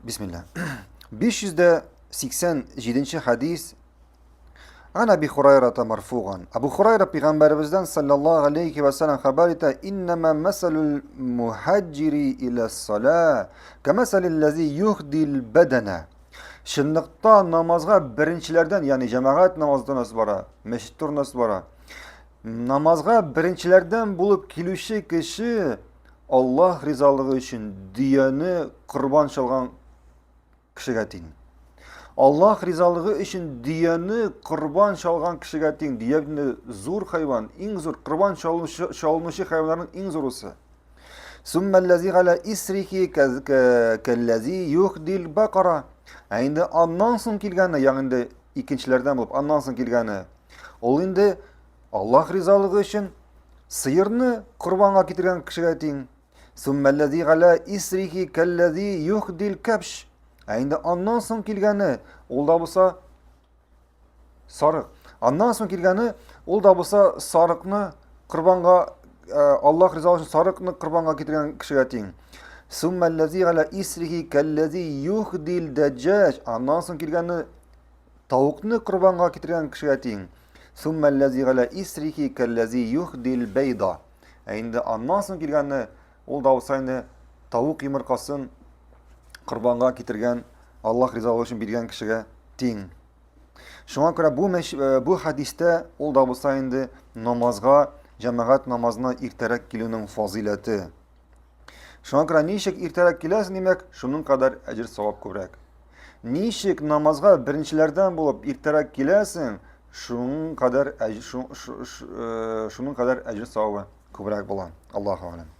Бисмилла. 587 хәдис Ан Аби Хурайрата марфуган. Абу Хурайра пәйгамбәребездән саллаллаһу алейхи ва саллям хәбәр итә: "Иннама масалул мухаҗири иля сала, камасалил лази юхдил бадана." Чынлыкта намазга беренчеләрдән, ягъни җәмәгать намазына бара, мәчет турында бара. Намазга беренчеләрдән булып килүче кеше Аллаһ ризалыгы өчен дөяне корбан чалган кешегә тиң. Аллаһ ризалыгы өчен дөяне корбан чалган кешегә тиң. Дөя инде зур хайван, иң зур корбан чалынучы, чалынучы хайваннарның иң зурысы. Суммәлләзи галя исрихи кәлләзи юхдил бакара. Ә инде аннан соң килгәне, ягъни инде икенчеләрдән булып аннан соң килгәне, ул инде Аллаһ ризалыгы өчен сыерны корбанга китергән кешегә тиң. Суммәлләзи галя исрихи кәлләзи юхдил кәбш. Ә инде аннан соң килгәне, ул да булса сарык. Аннан соң килгәне, ул да булса сарыкны корбанга э, Аллаһ ризалыгы өчен сарыкны корбанга китергән кешегә тиң. Суммәлләзи галя исрихи кәлләзи юхдил дәҗҗаҗ. Аннан соң килгәне тавыкны корбанга китергән кешегә тиң. Суммәлләзи галя исрихи кәлләзи юхдил бәйда. Ә инде аннан соң килгәнне, ул да булса инде тавык йомыркасын корбанга китергән, Аллаһ ризалыгы өчен биргән кешегә тиң. Шуңа күрә бу мәш, э, бу хәдистә ул да булса инде намазга, җәмәгать намазына иртәрәк килүнең фазыйләте. Шуңа күрә ничек иртәрәк киләсең, димәк, шуның кадәр әҗер савап күбрәк. Ничек намазга беренчеләрдән булып иртәрәк киләсең, шуның кадәр э, шуның кадәр әҗер савабы күбрәк була. Аллаһу алем.